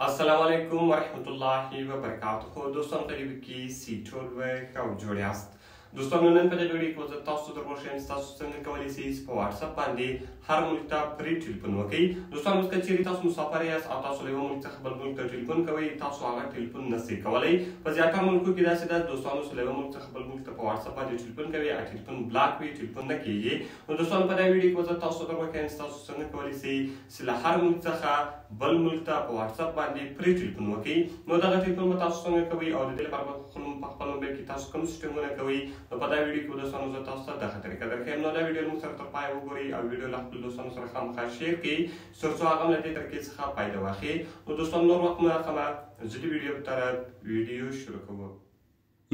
السلام علیکم ورحمت الله وبرکاته دوستان قریب کی سی ټول ښه او جوړ یاست. دوستانو نن په دې ویډیو کې زه تاسو ته وښیم چې تاسو څنګه کولی شئ چې په واتساپ باندې هر ملک ته پرې ټلیفون وکړئ. دوستانو اوس که چیرې تاسو مسافر یاست او تاسو له یوه ملک څخه بل ملک ته ټلیفون کوئ، تاسو هغه ټلیفون نشئ کولی. په زیاتره ملکو کې داسې ده دوستانو چې له یوه ملک څخه بل ملک ته په واتساپ باندې ټلیفون کوي، هغه ټلیفون بلاک وي، ټلیفون نه کیږي. نو دوستانو په دې ویډیو کې زه تاسو ته وښیم چې تاسو څنګه کولی شئ چې له هر ملک څخه بل ملک ته په واتساپ باندې پرې ټلیفون وکړئ. نو دغه ټلیفون به تاسو څنګه کوئ او د دې لپاره به په خپل موبایل کې تاسو کوم سیسټمونه کوئ. نو په دا ویډیو کې دوستانو زه تاسو ته دغه طریقه درښیم. نو دا ویډیو موږ سره تر پایه وګورئ او ویډیو له خپل دوستانو سره خامخا share کړئ تر څو هغه هم له دې طریقې څخه فایده واخلي. نو دوستانو نور وخت مه اخله، زه د ویډیو په طرف ویډیو شروع کوم.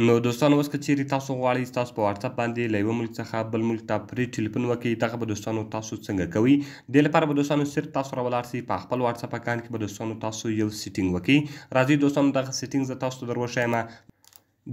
نو دوستانو اوس که چیرې تاسو غواړئ چې تاسو په واتساپ باندې له یوه ملک څخه بل ملک ته پرې ټلیفون وکړئ، دغه به دوستانو تاسو څنګه کوئ؟ دې لپاره به دوستانو صرف تاسو راولاړ سئ په خپل واتساپ اکاونټ کې به دوستانو تاسو یو setting وکړئ. راځئ دوستانو دغه setting زه تاسو ته در وښایم.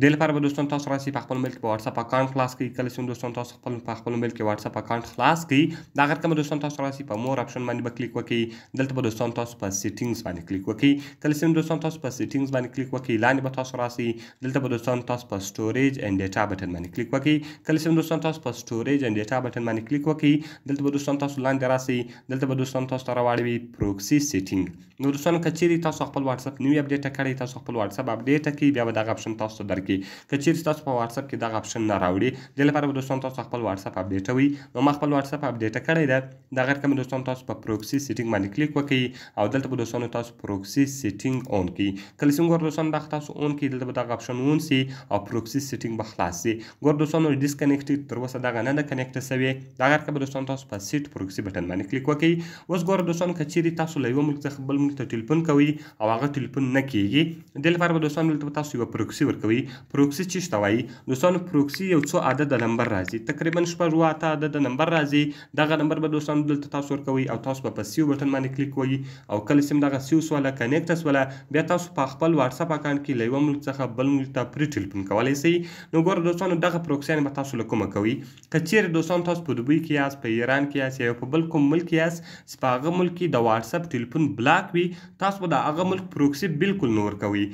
دې لپاره به دوستان تاسو راسئ په خپل موبایل کې په واتساپ اکاونټ خلاص کړئ. کله چې دوستان تاسو خپل په خپل موبایل کې واتساپ اکاونټ خلاص کړئ، دا غیر کوم دوستان تاسو راسئ په more option باندې به کلیک وکړئ. دلته به دوستان تاسو په settings باندې کلیک وکړئ. کله چې دوستان تاسو په settings باندې کلیک وکړئ، لاندې به تاسو راسئ، دلته به دوستان تاسو په storage and data button باندې کلیک وکړئ. کله چې دوستان تاسو په storage and data button باندې کلیک وکړئ، دلته به دوستان تاسو لاندې راسئ، دلته به دوستان تاسو ته راواړوي proxy setting. نو دوستانو که چیرې تاسو خپل واتساپ نوی update کړئ، تاسو خپل واتساپ update کړئ، بیا به دغه option تاسو ته درکړي. که چیرې تاسو په واتساپ کې دغه option نه راوړي، دې لپاره به دوستان تاسو خپل واتساپ update وي. نو ما خپل واتساپ update کړی ده. دا غیر کوم دوستان تاسو په proxy setting باندې کلیک وکړئ او دلته به دوستانو تاسو proxy setting on کړئ. کله چې ګور دوستانو دغه تاسو on کړئ، دلته به دغه option on سي او proxy setting به خلاص سي. ګور دوستانو disconnected تر اوسه دغه نه ده connect سوې. دا غیر کوم دوستان تاسو په set proxy button باندې کلیک وکړئ. اوس ګور دوستانو که چیرې تاسو له یوه ملک څخه بل ملک ته ټلیفون کوئ او هغه ټلیفون نه کیږي، دې لپاره به دوستانو دلته تاسو یوه پروکسي ورکوئ. پروکسي څه ته وایي؟ دوستانو پروکسي یو څو عدد نمبر راځي، تقریبا 6 8 عدد نمبر راځي. دغه نمبر به دوستانو دلته تاسو ورکوئ او تاسو به په save button باندې کلیک وئ او کله چې دغه save سوله connect سوله، بیا تاسو په خپل واتساپ اکاونټ کې له یوه ملک څخه بل ملک ته پرې ټلیفون کولی سئ. نو ګوره دوستانو دغه پروکسیانې به تاسو له کومه کوئ؟ که چیرې دوستانو تاسو په دوبۍ کې یاست، په ایران کې یاست یا په بل کوم ملک کې یاست چې په هغه ملک کې د واتساپ ټلیفون block وي، تاسو به د هغه ملک پروکسي بالکل نه ورکوئ،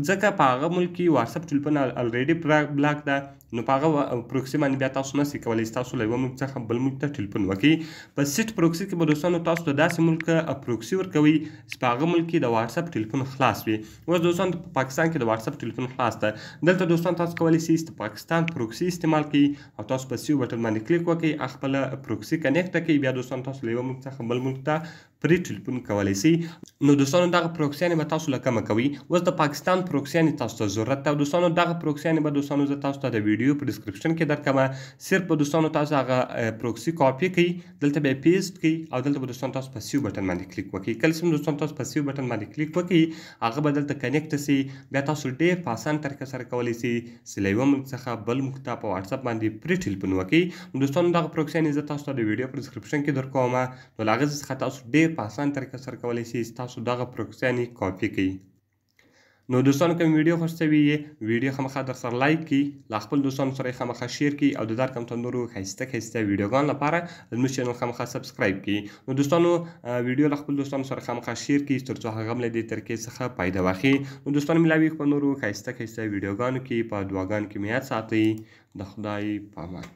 ځکه په هغه ملک کې واتساپ ټلیفون already block ده. نو په هغه پروکسي باندې بیا تاسو نه سئ کولی چې تاسو له یوه ملک څخه بل ملک ته ټلیفون وکړئ. په set proxy کې به دوستانو تاسو ته داسې ملک پروکسي ورکوي چې په هغه ملک کې د واتساپ ټلیفون خلاص وي. اوس دوستان په پاکستان کې د واتساپ ټلیفون خلاص ده. دلته دوستان تاسو کولی سئ چې د پاکستان پروکسي استعمال کړئ او تاسو په save button باندې کلیک وکړئ، خپله پروکسي connect کړئ، بیا دوستان تاسو له یوه ملک څخه بل ملک ته پرې ټلیفون کولی سئ. نو دوستانو دغه پروکسیانې به تاسو له کومه کوئ؟ اوس د پاکستان پروکسیانې تاسو ته ضرورت ده. دوستانو دغه پروکسیانې به دوستانو زه تاسو ته د ویډیو په description کې درکوم. صرف به دوستانو تاسو هغه پروکسي کاپي کړئ، دلته به یې paste کړئ او دلته به دوستانو تاسو په save button باندې کلیک وکړئ. کله چې دوستانو تاسو په save button باندې کلیک وکړئ، هغه به دلته connect سي. بیا تاسو ډېر په اسان طریقه سره کولی سئ چې له یوه ملک څخه بل ملک ته په واتساپ باندې پرې ټلیفون وکړئ. نو دوستانو دغه پروکسیانې زه تاسو ته د ویډیو په description کې درکوم. نو له هغه څخه تاسو ډېر په اسان طریقه سره کولی سئ چې تاسو دغه پروکسیانې کاپي کړئ. نو دوستانو که ویډیو خوښ سوي یې، ویډیو خامخا در سره like کړئ، له خپل دوستانو سره یې خامخا share کړئ او د دا رقم نورو ښایسته ښایسته ویډیوګانو لپاره زموږ channel خامخا subscribe کړئ. نو دوستانو ویډیو له خپل دوستانو سره خامخا share کړئ تر څو هغه هم له دې طریقې څخه فایده واخلي. نو دوستانو ملاوي په نورو ښایسته ښایسته ویډیوګانو کې په دعاګانو کې مې یاد ساتئ. د خدای په امان.